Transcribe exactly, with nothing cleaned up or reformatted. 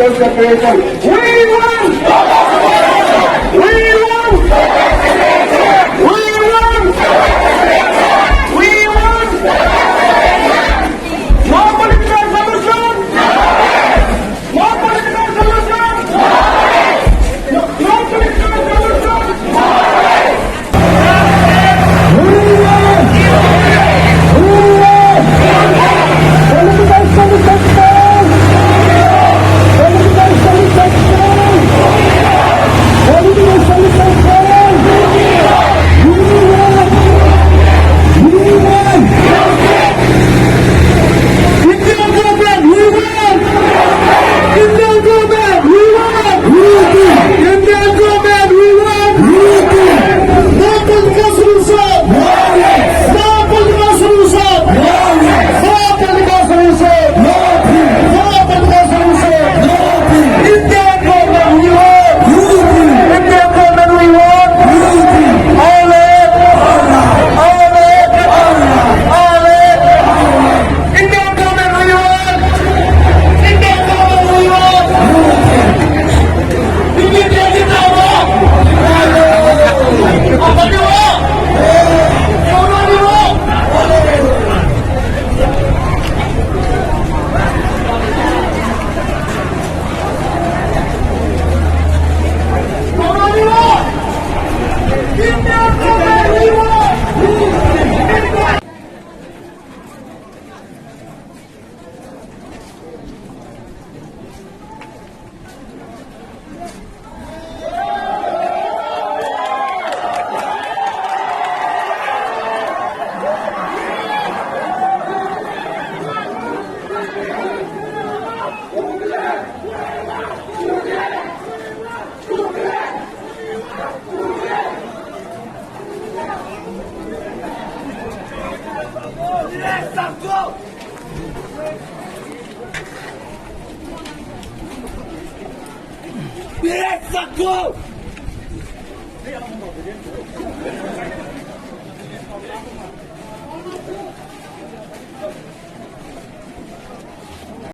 Separation. We want! We want! We want! We want! No political solution! No political solution! No, no political solution! Indian government, we want! Indian government, we want! Indian government, we want! No political solution! No political solution! No political solution! No political solution! Indian government, we want! Indian government, we want! All in! All in! All in! Indian government, we want! Indian government, we want!